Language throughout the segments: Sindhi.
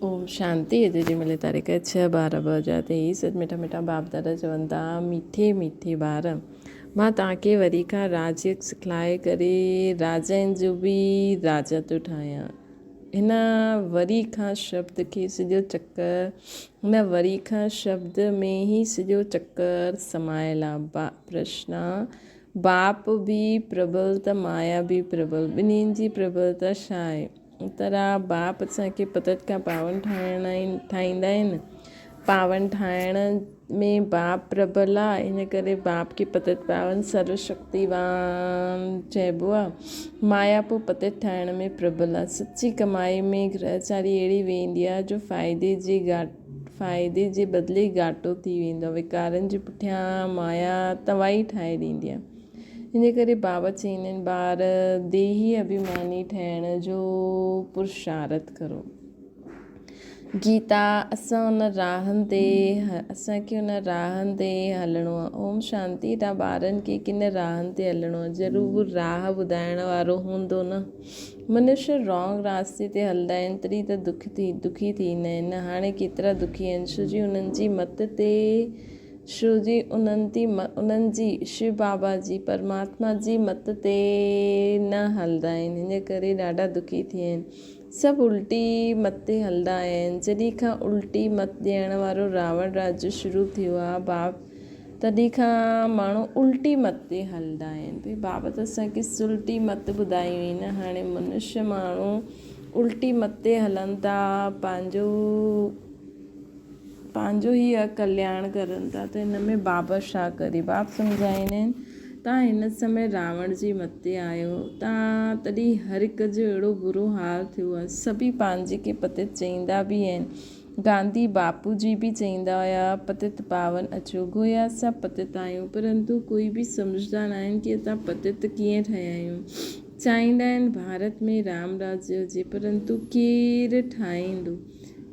اوم شانتي اڄ جي ملي تاريخ 6 12 2023 سچ مٺا مٺا باپ دادا چون ٿا مٺي مٺي ٻار مان توهان کي وري کان راجيڪ سکلائي ڪري راجائن جو به راجا ٿو ٺاهيان هن وري کان شبد کي سڄو چڪر هن وري کان شبد ۾ ئي سڄو چڪر سمايل آ پرشن باپ به پربل ته مايا به پربل ٻنهين جي پربلتا ڇا آهي؟ طرح باپ اسان کي پتت کان پاون ٺاهڻا آهن ٺاهيندا آهن. پاون ٺاهڻ ۾ باپ پربل آ ان ڪري باپ کي پتت پاون سرو شڪتيوان چئبو آ. مايا پوء پتت ٺاهڻ ۾ پربل آ. سچي ڪمائي ۾ گرهچاري اهڙي ويندي آ جو فائدي جي فائدي جي بدلي گهاٽو ٿي ويندو آ. وڪارن جي پٺيان مايا تباهي ٺاهي ڏيندي آ. ان ڪري بابا چئيندا آهن ٻار ديهي اڀيماني ٺهڻ جو پرشارٿ ڪرو. گيتا اسان ان راهن تي اسان کي ان راهن تي هلڻو آهي. اوم شانتي تان ٻارن کي ڪن راهن تي هلڻو آهي ضرور راهه ٻڌائڻ وارو هوندو نه. منشي رانگ راستي تي هلندا آهن تڏهن ته دک ٿي دکي ٿيندا آهن نه هاڻي ڪيترا دکي آهن ڇو جي انهن جي مت تي شو جي انهن تي انهن جي، شو بابا جي، پرماتما جي مت تي نه هلندا آهن ان ڪري ڏاڍا دکي ٿي آهن. سڀ الٽي مت تي هلندا آيا آهن. جڏهن کان الٽي مت ڏيڻ وارو راوڻ راڄ شروع ٿيو آهي باپ تڏهن کان ماڻهو الٽي مت تي هلندا آهن. ڀئي بابا ته اسان کي سلٽي مت ٻڌائي هئي نه هاڻي منش ماڻهو الٽي مت تي هلن ٿا پنهنجو پنهنجو ئي اڪلياڻ ڪرن ٿا ته هن ۾ بابا ڇا ڪري؟ باب سمجهائيندا آهن، توهان هن سمي راوڻ جي مت تي آهيو، تان تڏهن هر هڪ جو اهڙو برو حال ٿيو آهي. سڀئي پنهنجي کي پتت چئيندا به آهن. گانڌي باپو جي به چئيندا هيا، پتت پاون اچو. گويا اسان پتت آهيون، پرنتو ڪوئي به سمجهدا ناهن ڪي اسان پتت ڪيئن ٺهيا آهيون. چاهيندا آهن ڀارت ۾ رام راجيه هجي، پرنتو ڪير ٺاهيندو؟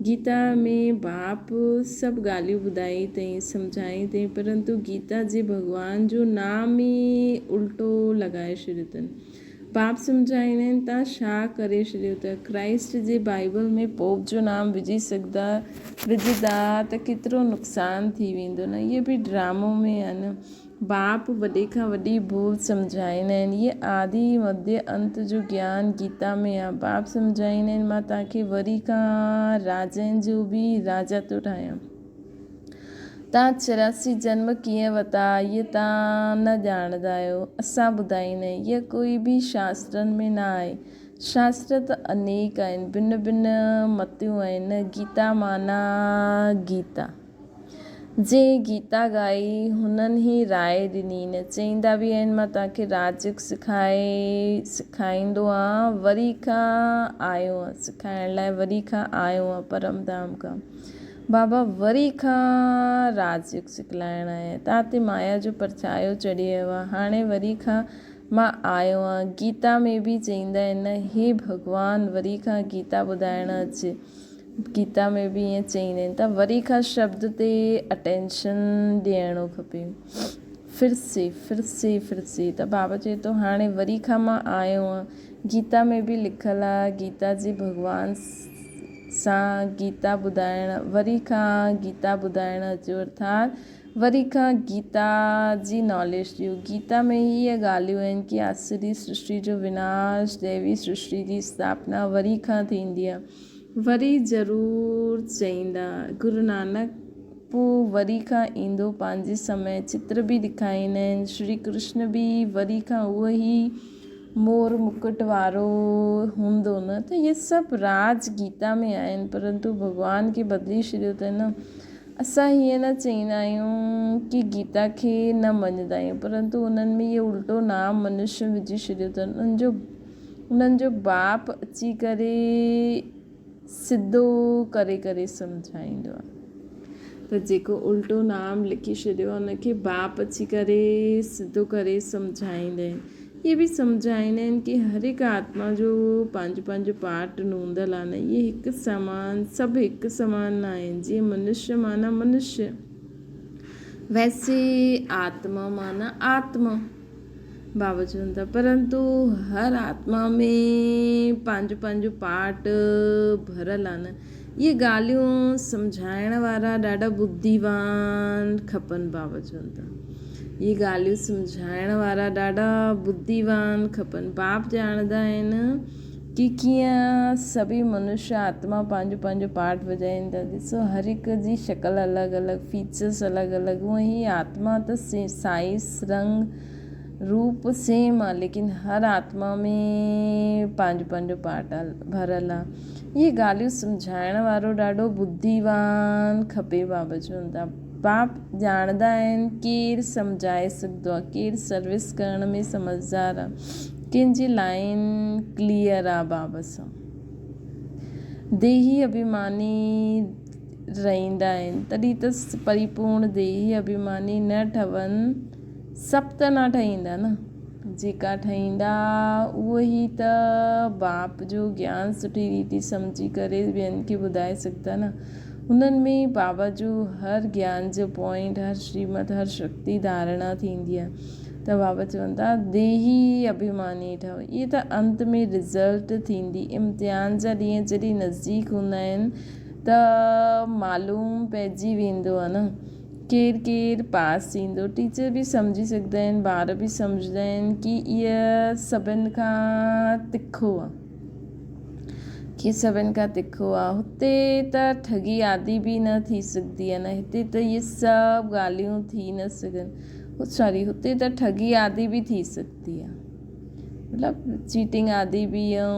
گيتا ۾ باپ سڀ ڳالهيون ٻڌائي اٿئي، سمجهائي اٿئي، پرنتو گيتا جي ڀڳوان جو نام ئي الٽو لڳائي ڇڏيو اٿن. باپ سمجهائيندا آهن تان ڇا ڪري ڇڏيو اٿئي. ڪرائسٽ جي بائيبل ۾ پوپ جو نام وجهي سگهندا وجهندا ته ڪيترو نقصان ٿي ويندو نه. اهي به ڊرامو ۾ آهي نه. باپ وڏي کان وڏي ڀول سمجهائيندا آهن. هيء آدي، مڌيه، انت جو گيان گيتا ۾ آ. باپ سمجهائيندا آهن، مان توهان کي وري کان راجائن جو به راجا ٿو ٺاهيان. توهان 84 جنم ڪيئن ورتا، هيء توهان نه ڄاڻندا آهيو. اسان ٻڌائيندا آهيون. هيء ڪوئي به شاسترن ۾ نه آهي. شاستر ته انيڪ آهن، ڀن ڀن متيون آهن. گيتا معنيٰ گيتا. جنهن گيتا ڳائي، هنن هي راء ڏني نه. چئيندا به آهن، مان توهان کي راجڪ سکائي سکائيندو آهيان، وري کان آيو آهيان سکائڻ لاء، وري کان آيو آهيان پرم ڌام کان. بابا وري کان راجڪ سکلائڻ آيا آهن. توهان تي مايا جو پرڇايو چڙهي ويو آهي، هاڻي وري کان مان آيو آهيان. گيتا ۾ به چئيندا آهن نه، هي ڀڳوان وري کان گيتا ٻڌائڻ اچ. گيتا ۾ به ائين چئيندا آهن ته وري کان شبد تي اٽينشن ڏيڻو کپي. ڦر سي ڦر سي ڦر سي ته بابا چئي ٿو هاڻي وري کان مان آيو آهيان. گيتا ۾ به لکيل آهي گيتا جي ڀڳوان سان گيتا ٻڌائڻ وري کان گيتا ٻڌائڻ اچو ارٿات وري کان گيتا جي ناليج ڏيو. گيتا ۾ ئي اهي ڳالهيون آهن ڪي آسري سرشٽي جو وناش ديوي سرشٽي جي اسٿاپنا وري کان ٿيندي آهي. وري ضرور چئيندا. گرو نانڪ پوء وري کان ايندو پنهنجي سمي چتر به ڏکائيندا آهن. شري ڪرشن به وري کان اهو ئي مور مڪٽ وارو هوندو نه ته اهي سڀ راز گيتا ۾ آهن پرنتو ڀڳوان کي بدلي ڇڏيو اٿن نه. اسان هيئن نه چئيندا آهيون ڪي گيتا کي نه مڃندا آهيون پرنتو انهن ۾ اهي الٽو نام منشي وجهي ڇڏيو اٿن انهن جو انهن جو باپ اچي ڪري سڌو ڪري ڪري سمجهائيندو آهي ته جيڪو الٽو نام لکي ڇڏيو آهي ان کي باپ اچي ڪري سڌو ڪري سمجهائيندا آهن. اهي به سمجهائيندا آهن ڪي هر هڪ آتما جو پنهنجو پنهنجو پارٽ نوندل آهي نه اهي هڪ سمان سڀ هڪ سمان نه آهن جيئن منشي معنيٰ منشي ويسي آتما معنيٰ آتما. بابا چون ٿا پرنتو هر آتما ۾ پنهنجو پنهنجو پارٽ ڀريل آهي نه. اهي ڳالهيون سمجهائڻ وارا ڏاڍا ٻڌيوان کپن بابا چون ٿا. اهي ڳالهيون سمجهائڻ وارا ڏاڍا ٻڌيوان کپن. باپ ڄاڻندا آهن ڪي ڪيئن سڀئي منشيه آتما پنهنجو پنهنجو پارٽ وڄائين ٿا. ڏسو هر هڪ جي شڪل الڳ الڳ، فيچرس الڳ الڳ، هونئن هي آتما ته سائيز، رنگ، روپ سيم آ ليڪن هر آتما ۾ پنهنجو پنهنجو پارٽ ڀريل آ. اهي ڳالهيون سمجهائڻ وارو ڏاڍو ٻڌيوان کپي بابا چون ٿا. باپ ڄاڻندا آهن ڪير سمجهائي سگهندو آ ڪير سروس ڪرڻ ۾ سمجهدار آ ڪنهن جي لائين ڪليئر آ بابا سان ديهي اڀيماني رهندا آهن تڏهن ته پريپورڻ ديهي اڀيماني نه ٺهن. سڀ ته نه ٺهيندا نه، جيڪا ٺهيندا اهو ئي ته باپ جو گيان سٺي ريتي سمجهي ڪري ٻين کي ٻڌائي سگهندا نه. انهن ۾ ئي بابا جو هر گيان جو پوائنٽ، هر شريمت، هر شڪتي ڌارڻا ٿيندي آهي ته بابا چون ٿا ديهي اڀيماني ٺهو. اهي ته انت ۾ رزلٽ ٿيندي. امتحان جا ڏينهن جڏهن نزديڪ هوندا آهن ته معلوم پئجي ويندو آهي نه. ڪير ڪير پاس ٿيندو ٽيچر به سمجهي سگهندا آهن ٻار به سمجهندا آهن ڪي اهي سڀن کان تکو آهي ڪي سڀن کان تکو آهي هتي ته ٺڳي آدي به نه ٿي سگهندي آهي نه هتي ته اهي سڀ ڳالهيون ٿي نه سگهن سوري هتي ته ٺڳي آدي به ٿي سگهندي آهي مطلب چيٽنگ آدي به ۽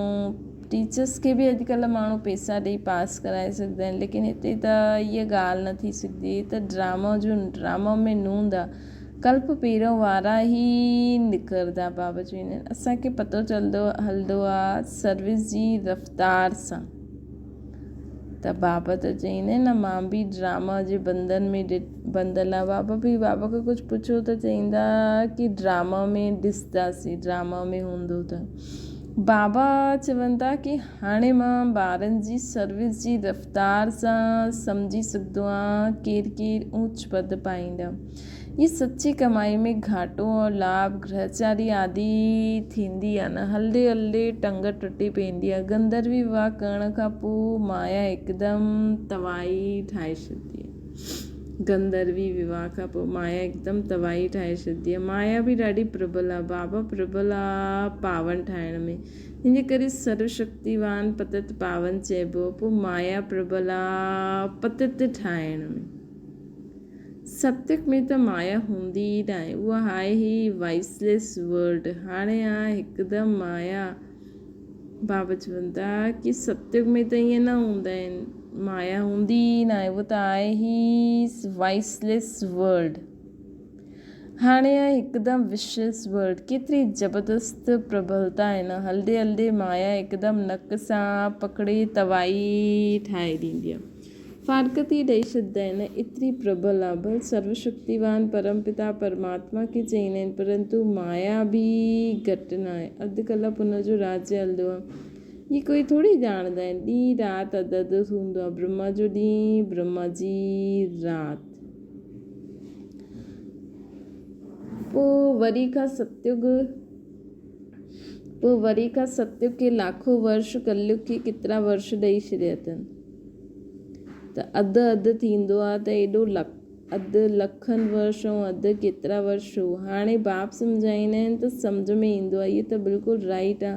ٽيچرس کي به اڄڪلهه ماڻهو پيسا ڏئي پاس ڪرائي سگهندا آهن ليڪن هتي ته اها ڳالهه نه ٿي سگهندي هي ته ڊرامو جو ڊرامو ۾ نوند آ ڪلپ پهريون وارا ئي نڪرندا بابا چوندا آهن اسان کي پتو چلندو هلندو آ سروس جي رفتار سان ته بابا ته چئيندا آهن نه مان به ڊراما جي بندن ۾ بندل آ بابا به بابا کان ڪجهه پڇو ته چئيندا ڪي ڊراما ۾ ڏسنداسين ڊراما ۾ هوندو ته بابا چون ٿا ڪي هاڻي مان ٻارن جي سروس جي رفتار سان سمجهي سگهندو آهيان ڪير ڪير اوچ پد پائيندا. هي سچي ڪمائي ۾ گهاٽو ۽ لاڀ گرهچاري آدي ٿيندي آهي نه هلندي هلندي ٽنگ ٽٽي پوندي آهي. گنڌروي وواهه ڪرڻ کان پوء مايا هڪدم تباهي ٺاهي ڇڏندي آهي. گنڌروي وواهه کان پوء مايا هڪدم تباهي ٺاهي ڇڏندي آهي. مايا به ڏاڍي پرٻل آهي. بابا پرٻل آهي پاون ٺاهڻ ۾. ان جي ڪري سرو شڪتيوان پتت پاون چئبو. پوء مايا پرٻل آهي پتت ٺاهڻ ۾. ستيگ ۾ ته مايا هوندي ئي ناهي. اها آهي ئي وائسليس ورلڊ. هاڻي آهي هڪدم مايا. بابا چون ٿا ڪي ستيگ ۾ ته ائين نه هوندا آهن مايا هوندي ئي ناهي اهو ته آهي ئي وائسليس ورلڊ هاڻي آهي هڪدم وشليس ورلڊ ڪيتري زبردست پربلتا آهي نه هلندي هلندي مايا هڪدم نڪ سان پڪڙي توائي ٺاهي ڏيندي آهي فارغت ئي ڏئي ڇڏيندا آهن، ايتري پرٻل آ. ڀل سروشڪتيوان پرم پتا پرماتما کي چئيندا آهن، پرنتو مايا به گهٽ ناهي. اڌ ڪلپ ان جو راڄ هلندو آ. هي ڪوئي ٿوري ڄاڻندا آهن. ڏينهن رات اڌ اڌ هوندو آ. برهما جو ڏينهن، برهما جي رات. پوء وري کان ستيگ. پوء وري کان ستيگ کي لاکو ورش، ڪليگ کي ڪيترا ورش ڏئي ڇڏيا اٿن. ته اڌ اڌ ٿيندو آ ته ايڏو اڌ لکن ورش ۽ اڌ ڪيترا ورش هو. هاڻي باپ سمجهائيندا آهن ته سمجهه ۾ ايندو آ. اهو ته بلڪل رائيٽ آ.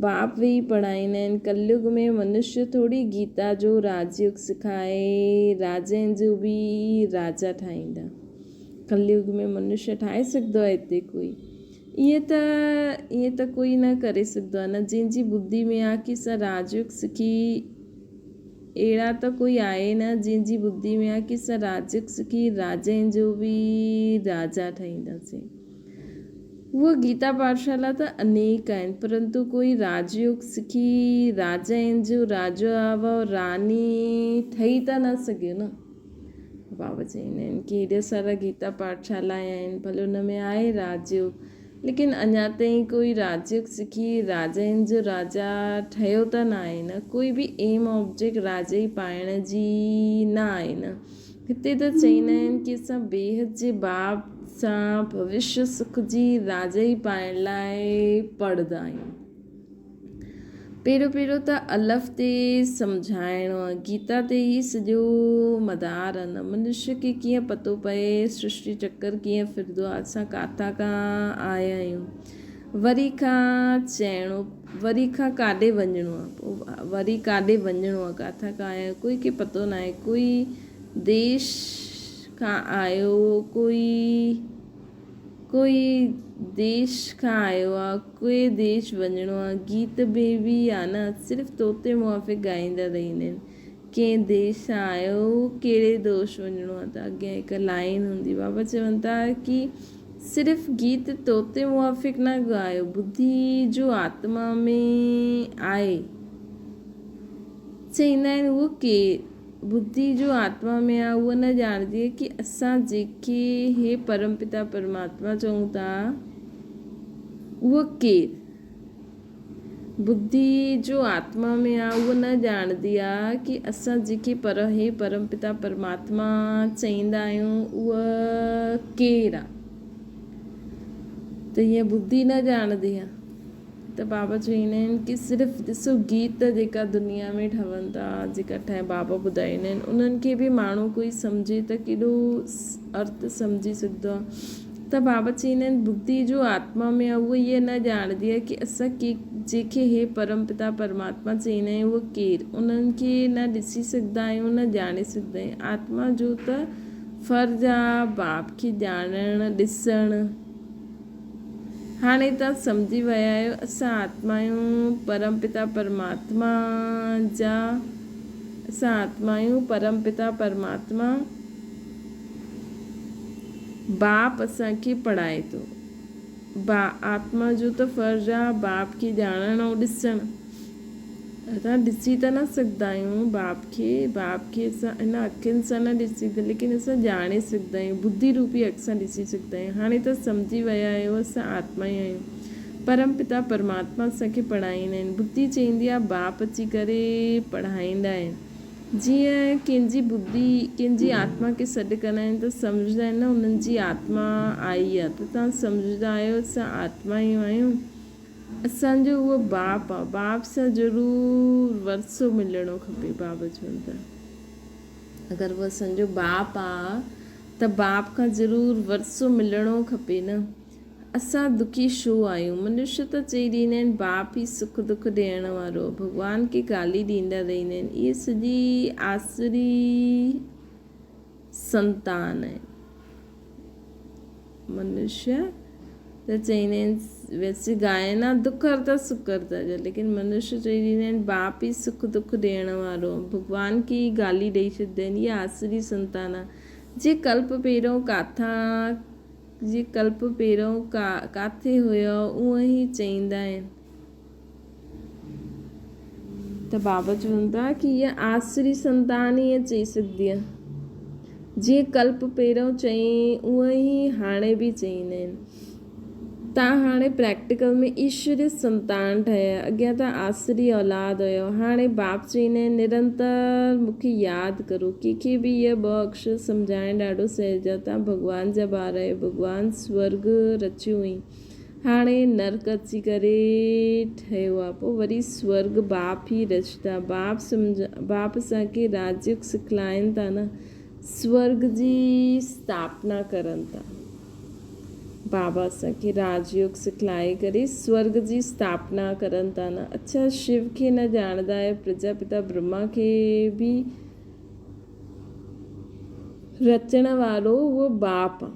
باپ ويهي پڙهائيندا آهن. ڪليگ ۾ منشيه ٿوري گيتا جو راجيوگ سکائي راجائن جو به راجا ٺاهيندا. ڪليگ ۾ منشيه ٺاهي سگهندو آ هتي ڪوئي. ائين ته ائين ته ڪوئي نه ڪري سگهندو آهي نه جنهن جي ٻڌي ۾ آ ڪي سا راجيوگ سکي اهڙا ته ڪوئي آهي نه جنهن جي ٻڌي ۾ آ ڪي سا راجيوگ سکي راجائن جو به راجا ٺهينداسين. هوء گيتا پاٺشالا ته انيڪ آهن پرنتو ڪوئي راجيوگ سکي راجائن جو راجا و راني ٺهي ته نه سگهيو نه. بابا چئيندا آهن ڪي هيڏا سارا گيتا پاٺشالا آهن ڀلي ان ۾ آهي راجيوگ ليڪن اڃا تائين ڪوئي راجيوگ سکي راجائن جو راجا ٺهيو ته نه آهي نه ڪوئي به ايم آبجيڪٽ راجائي پائڻ جي نه آهي نه هتي ته چئيندا آهن ڪي اسان بيحد جي باب سان ڀوشيه سک جي راجائي پائڻ لاء پڙهندا آهيون. پهريون پهريون ته الف تي سمجهائڻو آ، گيتا تي ئي سڄو مدار آ نه. منشي کي ڪيئن پتو پئي سرشٽي چڪر ڪيئن ڦرندو آ، اسان ڪاٿان کان آيا آهيون، وري کان چئڻو، وري کان ڪاڏي وڃڻو آ، پوء وري ڪاڏي وڃڻو آ، ڪاٿان کان آيا آهيون، ڪوئي کي پتو ناهي، ڪوئي ديش کان آيو، ڪوئي. ڪوئي ديش کان آيو آ ڪوئي ديش وڃڻو آ گيت به به آ نه صرف توتي موافق ڳائيندا رهندا آهن ڪنهن ديش سان آيو ڪهڙي دوش وڃڻو آ ته اڳيان هڪ لائين هوندي بابا چون ٿا ڪي صرف گيت توتي موافق نه ڳايو ٻڌي جو آتما ۾ آئي چئيندا آهن اهو ڪير ٻڌي جو آتما ۾ آ اهو نه ڄاڻجي ڪي اسان جيڪي هي پرم پتا پرماتما چئون ٿا اهو ڪير؟ ٻڌي جو آتما ۾ آ اهو نه ڄاڻندي آ ڪي اسان جيڪي پر هي پرم پتا پرماتما چئيندا آهيون اهو ڪير آ؟ ته هيء ٻڌي نه ڄاڻندي آ. ته بابا چئيندا آهن ڪي صرف ڏسو گيت جيڪا دنيا ۾ ٺهن ٿا جيڪا ٺاهي بابا ٻڌائيندا آهن انهن کي به ماڻهو ڪوئي سمجهي ته ڪيڏو ارٿ سمجهي سگهندو آهي ته بابا چئيندا آهن ٻڌي جو آتما ۾ آهي اهو هيء نه ڄاڻندي آهي ڪي اسان ڪي جيڪي هي پرم پتا پرماتما چئيندا آهيون اهو ڪير انهن کي نه ڏسي سگهندا آهيون نه ڄاڻي سگهندا آهيون آتما جو ته فرض آهي باپ کي ڄاڻڻ ڏسڻ هاڻي توهان سمجهي ويا آهيو اسان آتما آهيون پرم پتا پرماتما جا اسان آتما آهيون پرم پتا پرماتما باپ اسان کي پڙهائي ٿو با آتما جو ته فرض آ باپ کي ڄاڻڻ ۽ ڏسڻ اسان ڏسي ته نه سگهندا آهيون باپ کي، باپ کي اسان ان اکين سان نه ڏسي سگهندا ليڪن اسان ڄاڻي سگهندا آهيون، ٻڌي روپي اک سان ڏسي سگهندا آهيون. هاڻي ته سمجهي ويا آهيو اسان آتما ئي آهيون. پرم پتا پرماتما اسان کي پڙهائيندا آهن. ٻڌي چئيندي آهي باپ اچي ڪري پڙهائيندا آهن. جيئن ڪنهن جي ٻڌي ڪنهن جي آتما کي سڏ ڪندا آهن ته سمجهندا آهن نه انهن جي آتما آئي آهي ته توهان سمجهندا آهيو اسان آتما ئي آهيون. اسان جو اهو باپ آ، باپ سان ضرور ورثو ملڻو کپي. بابا چون ٿا اگر اهو اسان جو باپ آ ته باپ کان ضرور ورثو ملڻو کپي نه. اسان دکي ڇو آهيون؟ منشي ته چئي ڏيندا آهن باپ ئي سک دک ڏيڻ وارو آ. ڀڳوان کي گالي ڏيندا رهندا آهن. اهي سڄي آسري سنتان آهن. منشي ته چئيندا آهن ويسي گائنا دک هرتا سک هرتا جا ليڪن منشي چئي ڏيندا آهن باپ ئي سک دک ڏيڻ وارو ڀڳوان کي ئي گالي ڏئي ڇڏيندا آهن اها آسري سنتان آ جي ڪلپ پهريون ڪاٿان جي ڪلپ پهريون ڪاٿي هيا اونئن ئي چئيندا آهن. ته بابا چون ٿا ڪي اها آسري سنتان ئي ائين چئي سگهندي آهي. جيئن ڪلپ پهريون چيائين اونئن ئي هاڻي به چئيندا آهن. تان هاڻي پريڪٽيڪل ۾ ايشوري سنتان ٺهيا اڳيان تان آسري اولاد هيو. هاڻي باپ چئيندا آهن نرنتر مون کي ياد ڪرو. ڪنهن کي به اهي ٻه اکر سمجهائڻ ڏاڍو سهج آهي. تان ڀڳوان جا ٻار آهيو. ڀڳوان سورڳ رچيو هئين. هاڻي نرڪ اچي ڪري ٺهيو آ پوء وري سورڳ باپ ئي رچدا باپ سمجھ باپ اسان کي راجيوگ سکلائن ٿا نه سورڳ جي اسٿاپنا ڪرن ٿا بابا اسان کي راجيوگ سکلائي ڪري سورڳ جي اسٿاپنا ڪرن ٿا نه اڇا شو کي نه ڄاڻندا آهيو پرجاپتا برهما کي به رچڻ وارو اهو باپ آ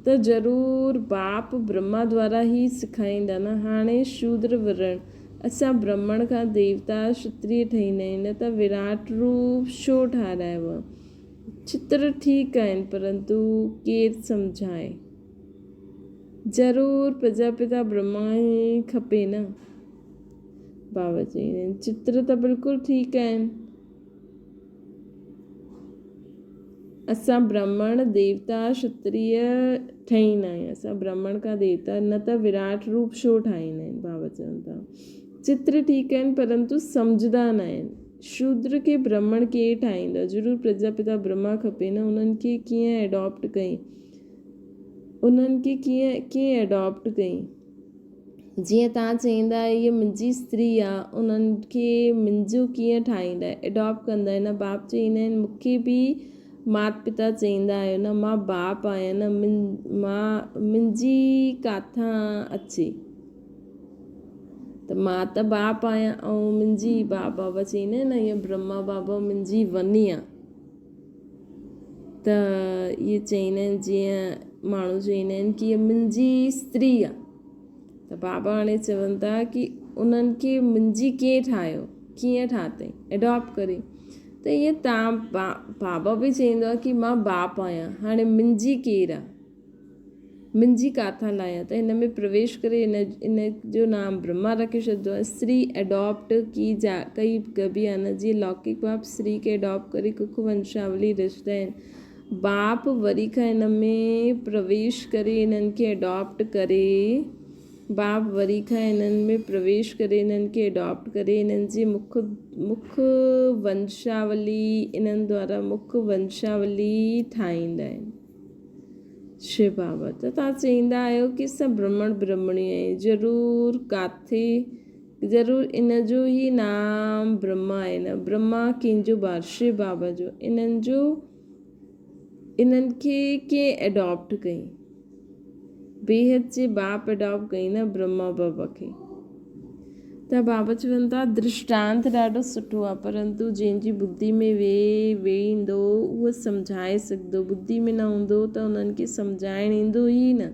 ته ضرور باپ برهما دوارا ئي سکائيندا نه. هاڻي شودر ورڻ، اسان برهمڻ کان ديوتا شتريه ٺهيندا آهيون نه ته وراٽ روپ ڇو ٺارايو؟ چتر ٺيڪ آهن پرنتو ڪير سمجهائي؟ ضرور پرجاپتا برهما ئي کپي نه؟ بابا چئيندا آهن چتر ته بلڪل ٺيڪ آهن. اسان برهمڻ، ديوتا، شتريه ٺهيندا آهيون. اسان برهمڻ کان ديوتا نه ته وراٽ روپ ڇو ٺاهيندا آهن؟ بابا چون ٿا چتر ٺيڪ آهن پرنتو سمجهندا نه آهن. شودر کي برهمڻ ڪير ٺاهيندو؟ ضرور پرجاپتا برهما کپي نه انهن کي ڪيئن ايڊاپٽ ڪئين؟ انهن کي ڪيئن ڪيئن ايڊاپٽ ڪئين؟ جيئن توهان چئيندا آهيو هيء منهنجي استري آ، انهن کي منهنجو ڪيئن ٺاهيندا آهيو، اڊاپٽ ڪندا آهيو نه؟ باپ چئيندا آهن مون کي به مات پتا چئيندا آهيو نه، مان باپ آهيان نه، مان منهنجي ڪاٿان اچي؟ ته مان ته باپ آهيان ۽ منهنجي باپ بابا چئيندا آهن نه هيء برهما بابا منهنجي وني آ. ته اهي چئيندا آهن جيئن ماڻهو چئيندا آهن ڪي هيء منهنجي استري آ. ته بابا هاڻي چون ٿا ڪي انهن کي منهنجي ڪنهن ٺاهيو ڪيئن ٺاتئين اڊاپٽ ڪري ته ائين تان بابا به چئيندو آهي ڪي مان باپ آهيان هاڻي منهنجي ڪير آ منهنجي ڪاٿان لاهيان ته هن ۾ پرويش ڪري ان ان جو نام برهما رکي ڇڏندو آهي استري اڊاپٽ ڪي جا ڪئي ڪبي آهي نه جيئن لوڪڪ باپ استري کي اڊاپٽ ڪري ڪک ونشاولي رچندا آهن باپ وري کان هن ۾ پرويش ڪري انهن کي اڊاپٽ ڪري باپ وري کان انهن ۾ پرويش ڪري انهن کي اڊاپٽ ڪري انهن جي مک مک ونشاولي انهن دوارا مک ونشاولي ٺاهيندا آهن. شو بابا ته توهان چئيندا آهيو ڪي اسان برهمڻ برهمڻي آهيون ضرور ڪاٿي ضرور ان جو ئي نام برهما آهي نه برهما ڪنهن جو ٻار شو بابا جو انهن جو انهن کي ڪنهن اڊاپٽ ڪئي بيحد جي باپ اڊاپٽ ڪئي نه برهما بابا کي ته بابا چون ٿا درشٽانت ڏاڍو سٺو آهي پرنتو جنهن جي ٻڌي ۾ ويهندو اهو سمجهائي سگهندو ٻڌي ۾ نه هوندو ته انهن کي سمجهائڻ ايندو ئي نه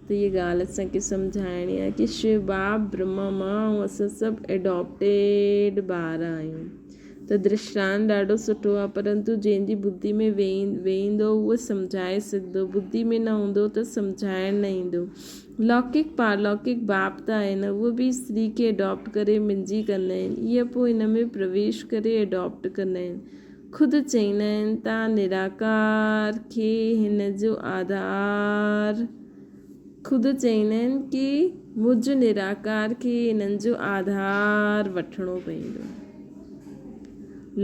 ته هيء ڳالهه اسان کي سمجهائڻي آهي ڪي شو باب برهما مان ۽ اسان سڀ اڊاپٽيڊ ٻار آهيون ته درشٽانت ڏاڍو سٺو آهي پرنتو جنهن جي ٻڌي ۾ ويهندو اهو سمجهائي سگهندو ٻڌي ۾ نه هوندو ته سمجهائڻ نه ايندو. لوڪڪ پارلوڪڪ باپ ته آهن اهي به استري کي اڊاپٽ ڪري منهنجي ڪندا آهن اهي پوء ان ۾ پرويش ڪري اڊاپٽ ڪندا آهن خود چئيندا آهن تان نراڪار کي هن جو آڌار خود چئيندا آهن ڪي مجهه نراڪار کي انهن جو آڌار وٺڻو پوندو.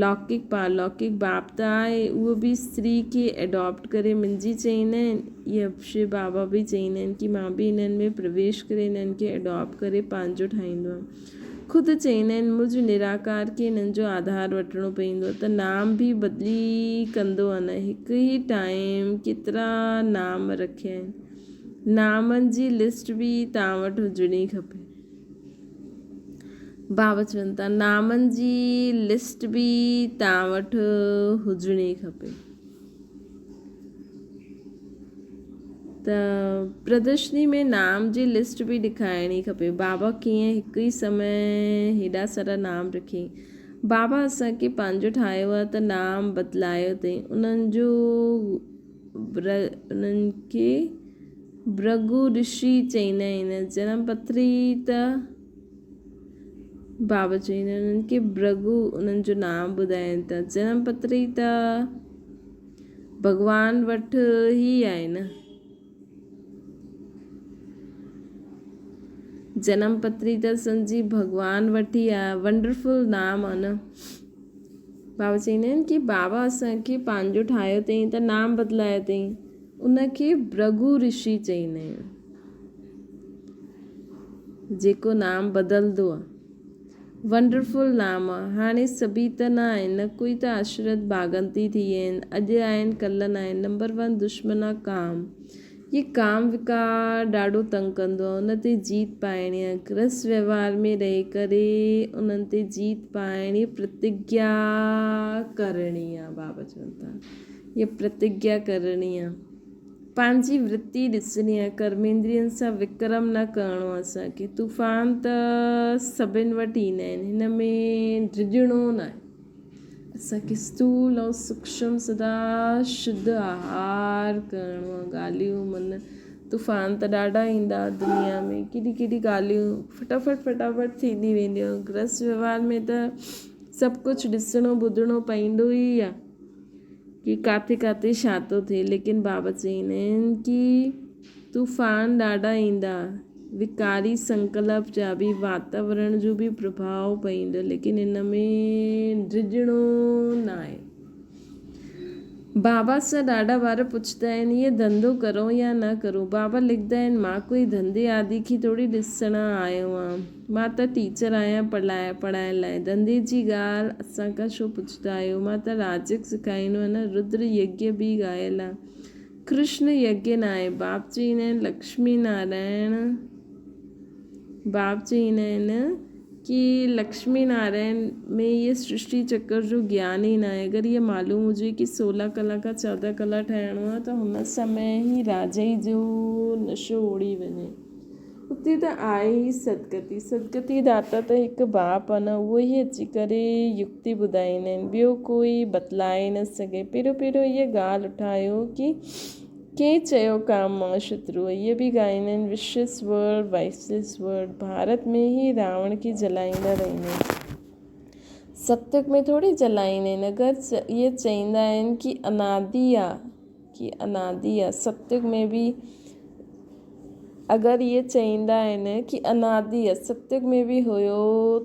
لوڪڪ پارلوڪڪ باپ ته آهي، اهو به استري کي اڊاپٽ ڪري منهنجي چئيندا آهن. اهي شو بابا به چئيندا آهن ڪي مان به انهن ۾ پرويش ڪري انهن کي اڊاپٽ ڪري پنهنجو ٺاهيندو آهيان. خود چئيندا آهن مجهه نراڪار کي انهن جو آڌار وٺڻو پوندو ته نام به بدلي ڪندو آهي نه هڪ ئي ٽائيم ڪيترا نام رکيا آهن. نامن جي لسٽ به توهان وٽ هجڻي کپي. بابا چون ٿا نامن جي لسٽ به توهان وٽ هجڻي کپي. ته پردرشني ۾ نام جي لسٽ به ڏکائڻي کپي. بابا ڪيئن هڪ ئي سمي هيڏا سارا نام رکيائين. بابا اسان کي پنهنجو ٺاهيو آهي ته نام بدلايو اٿئي. انهن جو انهن کي برگو رشي چئيندا آهن. جنم پتري ته بابا چئيندا آهن انهن کي برگو انهن جو نام ٻڌائين ٿا. جنم پتري ته ڀڳوان وٽ ئي آهي نه. جنم پتري ته سمجهي ڀڳوان وٽ ئي آهي. ونڊرفل نام آهي نه. بابا چئيندا آهن ڪي بابا اسان کي پنهنجو ٺاهيو اٿئي ته نام بدلايو اٿئي. ان کي برگو رشي چئيندا آهن. جيڪو نام بدلندو آهي. ونڊرفل نام آ. هاڻي سڀئي ته نه آهن نه ڪوئي ته آشرت ڀاڳنتي ٿي ويا آهن اڄ آهن ڪلهه نه آهن نمبر ون دشمن آ ڪام هي ڪام وڪار ڏاڍو تنگ ڪندو آ ان تي جيت پائڻي آ گرهست وهنوار ۾ رهي ڪري انهن تي جيت پائڻي پرتگيا ڪرڻي آ بابا چون ٿا هي پرتگيا ڪرڻي آ. پنهنجي ورتي ڏسڻي آهي، ڪرميندرين سان وڪرم نه ڪرڻو آهي اسان کي. طوفان ته سڀن وٽ ايندا آهن، هن ۾ ڊڄڻو ناهي. اسان کي اسٿول ۽ سوڪشم سدا شڌ آهار ڪرڻو آهي. ڳالهيون من طوفان ته ڏاڍا ايندا دنيا ۾ ڪيڏي ڪيڏي ڳالهيون فٽافٽ فٽافٽ ٿيندي وينديون آهن. گرهست وهنوار ۾ ته سڀ ڪجهه ڏسڻو ٻڌڻو پوندو ئي آهي. ڪي ڪاٿي ڪاٿي ڇا ٿو ٿئي ليڪن بابا چئيندا آهن ڪي طوفان ڏاڍا ايندا وڪاري سنڪلپ جا به واتاورڻ جو به پرڀاء پئيندو ليڪن ان ۾ ڊڄڻو ناهي. بابا سان ڏاڍا ٻار پڇندا آهن، اهي ڌنڌو ڪرون يا نه ڪرون؟ بابا لکندا آهن، مان ڪوئي ڌنڌي آدي کي ٿوري ڏسڻ آيو آهيان. مان ته ٽيچر آهيان پڙهائڻ لاء. ڌنڌي جي ڳالهه اسان کان ڇو پڇندا آهيو؟ مان ته راجڪ سکائيندو آهيان نه. ردر يگيه به ڳايل آهي. ڪرشن يگيه ناهي. باپ چئيندا آهن، لڪشمي نارائڻ. باپ چئيندا آهن ڪي لڪشمي نارائڻ ۾ اهي سرشٽي چڪر جو گيان ئي ناهي اگر اهي معلوم هجي ڪي سولهه ڪلا کان چوده ڪلا ٺاهڻو آهي ته هن سمي ئي راجائي جو نشو اڙي وڃي اتي ته آهي ئي سدگتي سدگتي داتا ته هڪ باپ آهي نه اهو ئي اچي ڪري يڪتي ٻڌائيندا آهن ٻيو ڪوئي بتلائي نه سگهي پهريون پهريون اهي ڳالهه اٺايو ڪي ڪنهن چيو ڪام مان شترو اهي به ڳائيندا آهن وشس ورلڊ وائسس ورلڊ ڀارت ۾ ئي راوڻ کي جلائيندا رهندا آهن ستيگ ۾ ٿوري جلائيندا آهن اگر اهي چئيندا آهن ڪي انادي آ ڪي انادي آ ستيگ ۾ به اگر اهي چئيندا آهن ڪي انادي آ ستيگ ۾ به هيو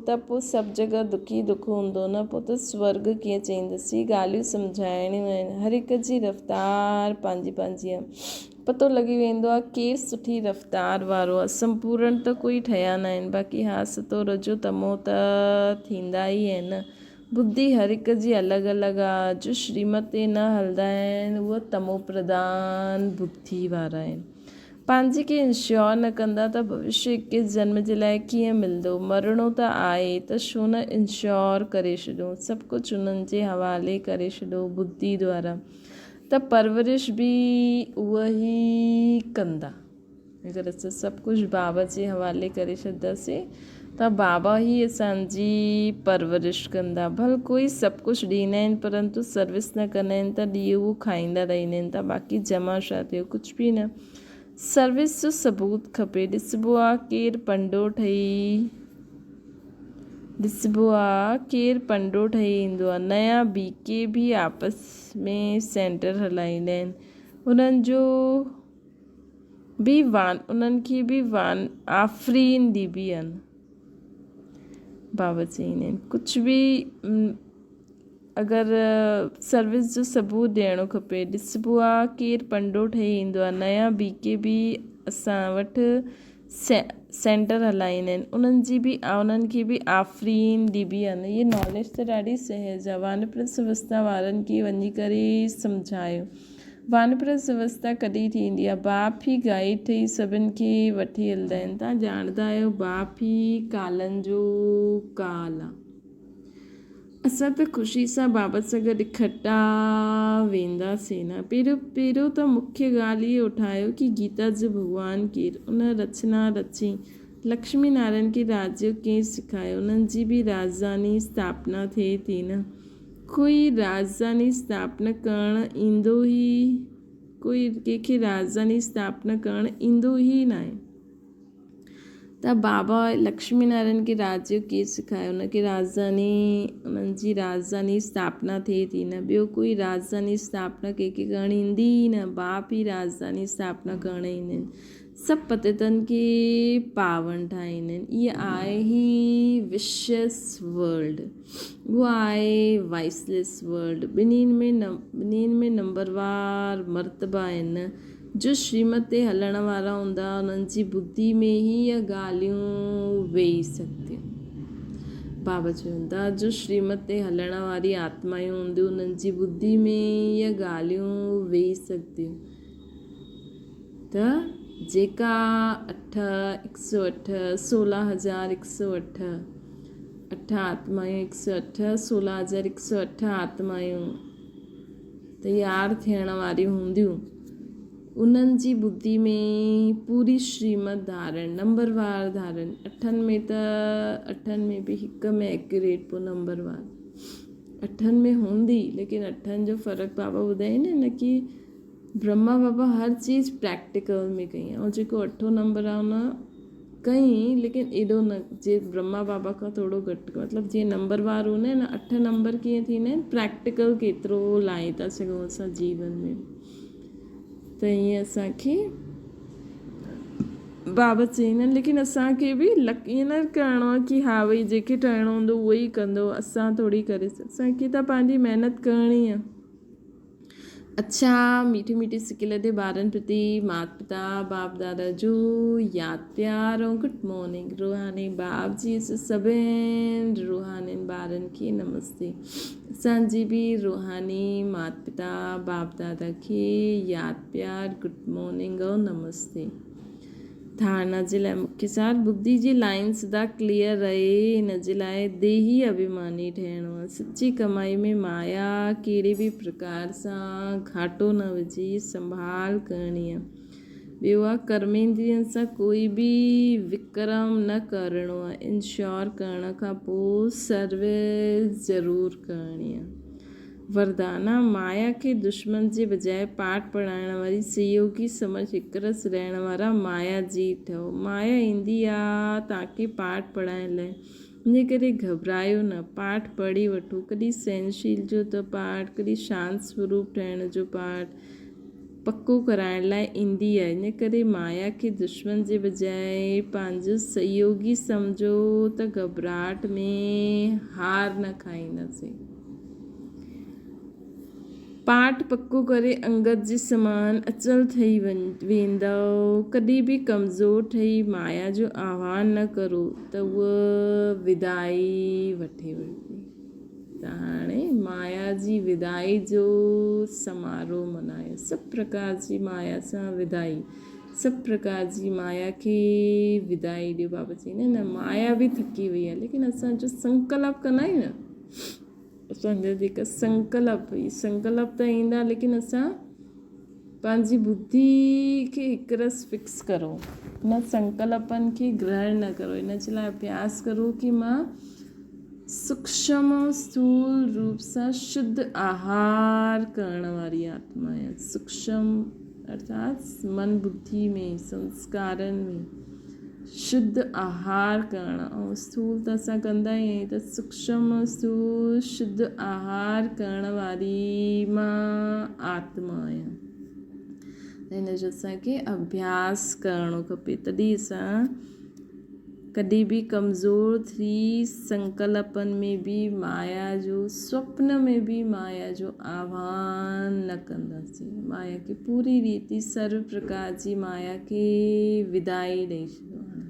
ته پوء سڀ جڳهه دک ئي دک هوندو نه پوء ته سورڳ ڪيئن چئيندس هي ڳالهيون سمجهائڻيون آهن هر هڪ جي رفتار پنهنجي پنهنجي آ پتو لڳي ويندو آ ڪير سٺي رفتار وارو آ سمپورڻ ته ڪوئي ٺهيا نه آهن باقي ها ستو رجو تمو ته ٿيندا ئي آهن نه ٻڌي هر هڪ جي الڳ الڳ آ، جو شريمت تي نه هلندا آهن اهي تمو پرڌان ٻڌي وارا آهن. پنهنجي کي انشيور نه ڪندا ته ڀوشيه اڪيس جنم جي لاء ڪيئن ملندو؟ مرڻو ته آهي ته ڇو نه انشيور ڪري ڇڏون، سڀ ڪجهه انهن جي حوالي ڪري ڇڏو ٻڌي دوارا ته پرورش به اهي ئي ڪندا. اگر اسان سڀ ڪجهه بابا جي حوالي ڪري ڇڏنداسين ته بابا ئي اسان جي پرورش ڪندا. ڀل ڪوئي سڀ ڪجهه ڏيندا آهن پرنتو سروس نه ڪندا آهن ته ڏينهن هو کائيندا رهندا آهن ته باقي جمع ڇا ٿيو ڪجهه به نه. سروس جو ثبوت کپي. ڏسبو آ ڪير پنڊو ٺهي ڏسبو آ ڪير پنڊو ٺهي ايندو آ. نيا بي ڪي به آپس ۾ سينٽر هلائيندا آهن انهن جو به وان انهن کي به وان آفرين ڏبي آهن. بابا چئيندا آهن ڪجهه به اگر سروس جو ثبوت ڏيڻو کپي ڏسبو آ ڪير پنڊو ٺهي ايندو آ نيا بي ڪي به اسان وٽ سينٽر هلائيندا آهن انهن جي به انهن کي به آفرين ڏبي آهن هي ناليج ته ڏاڍي سهج آ وانپرس اوستا وارن کي وڃي ڪري سمجهايو وانپرس اوستا ڪڏهن ٿيندي آ باپ ئي گائيڊ ٺهي سڀن کي وٺي هلندا آهن تان ڄاڻندا آهيو باپ ئي ڪالن جو ڪال آ اسان ته خوشي سان بابا سان گڏ کٽا وينداسين نه. پهريون پهريون ته مکيه ڳالهه هيء اٺايو ڪي گيتا جو ڀڳوان ڪير؟ ان رچنا رچي. لڪشمي نارائڻ کي راجيو ڪنهن سکايو؟ انهن جي به راڄڌاني اسٿاپنا ٿئي ٿي نه. ڪوئي راڄڌاني اسٿاپنا ڪرڻ ايندو ئي ڪوئي ڪنهن کي راڄڌاني اسٿاپنا ڪرڻ ايندو ئي ناهي. ته بابا لڪشمي نارائڻ کي راج يوگ ڪير سکايو ان کي راڄڌاني انهن جي راڄڌاني اسٿاپنا ٿئي ٿي نه ٻيو ڪوئي راڄڌاني اسٿاپنا ڪنهن کي ڪرڻ ايندي ئي نه باپ ئي راڄڌاني اسٿاپنا ڪرڻ ايندا آهن سڀ پتيتن کي پاون ٺاهيندا آهن اها آهي ئي وشس ورلڊ اها آهي وائسليس ورلڊ ٻنهين ۾ ٻنهين ۾ نمبروار مرتبا آهن جو شريمت تي هلڻ وارا هوندا، انهن جي ٻڌي ۾ ئي اهي ڳالهيون ويهي سگهنديون. بابا چون ٿا، جو شريمت تي هلڻ واري آتمائون هونديون، انهن جي ٻڌي ۾ ئي اهي ڳالهيون ويهي سگهنديون ته جيڪا اٺ، هڪ سؤ اٺ، سولهه هزار هڪ سؤ اٺ، اٺ آتمائون، هڪ سؤ اٺ، سولهه هزار هڪ سؤ اٺ آتمائون. تيار ٿيڻ واريون هونديون، انهن جي ٻڌي ۾ پوري شريمت ڌارڻ، نمبروار ڌارڻ، اٺن ۾ ته اٺن ۾ به هڪ ۾ ايڪيوريٽ پوء نمبروار اٺن ۾ هوندي ليڪن اٺن جو فرق بابا ٻڌائين نه نه ڪي برهما بابا هر چيز پريڪٽيڪل ۾ ڪئي ۽ جيڪو اٺون نمبر آهي ان ڪئي ليڪن ايڏو نه جي برهما بابا کان ٿورو گهٽ مطلب جيئن نمبر وار هوندا آهن نه اٺ نمبر ڪيئن ٿيندا آهن پريڪٽيڪل ڪيترو لائي ٿا سگهون اسان جيون ۾ ته ائين اسانکي بابا چئيندا آهن ليڪن اسانکي به لڪ ائين نه ڪرڻو آهي ڪي ها ڀئي جيڪي ٺهڻو هوندو اهو ئي ڪندو اسان ٿوري ڪري اسانکي ته پنهنجي محنت ڪرڻي آهي. اڇا ميٺي ميٺي سڪي لڏي ٻارن پرتي مات پتا باپ دادا جو ياد پيار ۽ گڊ مارننگ روحاني باپ جي سڀن روحانين ٻارن کي نمستي اسان جي به روحاني مات پتا باپ دادا کي ياد پيار گڊ مارننگ ۽ نمستي ڌارڻا جي لاء مکيه سار ٻڌي جي لائين سدا ڪليئر رهي ان جي لاء ديهي اڀيماني ٺهڻو آهي. سچي ڪمائي ۾ مايا ڪهڙي به پرڪار سان گهاٽو نه وجهي سنڀال ڪرڻي آهي. ٻيو آهي ڪرميندرين سان ڪوئي به وڪرم نه ڪرڻو آهي. انشور ڪرڻ کان پوء سروس ضرور ڪرڻي آهي. وردانا، مايا کي دشمن جي بجاء پاٺ پڙهائڻ واري سهيوگي سمجھ هڪرس رهڻ وارا مايا جي ٺهو. مايا ايندي آ توهان کي پاٺ پڙهائڻ لاء، انهي ڪري گهٻرايو نه، پاٺ پڙهي وٺو، ڪڏهن سهنشيل جو ته پاٺ، ڪڏهن شانت سوروپ ٺهڻ جو پاٺ پڪو ڪرائڻ لاء ايندي آهي، انهي ڪري مايا کي دشمن جي بجاء پنهنجو سهيوگي سمجهو ته گهٻراهٽ ۾ هار نه کائينداسين. پاٺ پڪو ڪري انگد جي سمان اچل ٺهي ويندؤ. ڪڏهن به ڪمزور ٺهي مايا جو آهوان نه ڪرو ته هوء ودائي وٺي وٺندي. ته هاڻي مايا جي ودائي جو سماروهه منايو. سڀ پرڪار جي مايا سان ودائي. سڀ پرڪار جي مايا کي ودائي ڏيو. بابا چئيندا آهن نه مايا به ٿڪي وئي آهي ليڪن اسان جو سنڪلپ ڪندا آهيون نه اسان جا جيڪا سنڪلپ هي سنڪلپ ته ايندا ليڪن اسان پنهنجي ٻڌي کي هڪ رس فڪس ڪرو ان سنڪلپن کي گرهڻ نه ڪرو ان جي لاء اڀياس ڪرو ڪي مان سوکشم اسٿول روپ سان شڌ آهار ڪرڻ واري آتما آهيان سوکشم ارٿات من ٻڌي ۾ سنسڪارن ۾ شڌ آهار ڪرڻ ۽ اسٿول ته اسان ڪندا ئي آهيون ته سوکشم اسٿول شڌ آهار ڪرڻ واري مان آتما آهيان ته هن جو اسان کي اڀياس ڪرڻو کپي تڏهن اسان ڪڏهن به ڪمزور ٿي سنڪلپن ۾ به مايا جو سوپن ۾ به مايا جو آهوان نه ڪنداسين. مايا کي پوري ريتي سرو پرڪار جي مايا کي ودائي ڏئي ڇڏيو آهي.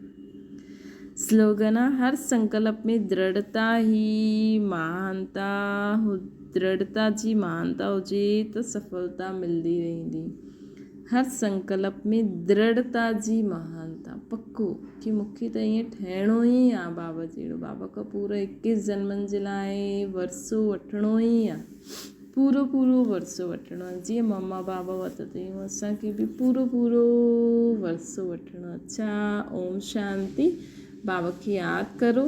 سلوگن آ هر سنڪلپ ۾ درڙتا هي مهانتا درڙتا جي مهانتا هجي ته سڦلتا ملدي رهندي. هر سنڪلپ ۾ درڙتا جي مهانتا پڪو ڪي مون کي ته ائين ٺهڻو ئي آ بابا جهڙو بابا کان پورو ايڪيس جنمن جي لاء ورثو وٺڻو ئي آ پورو پورو ورثو وٺڻو آ جيئن مما بابا ورتو تيئن اسان کي به پورو پورو ورثو وٺڻو اڇا اوم شانتي بابا کي ياد ڪرو.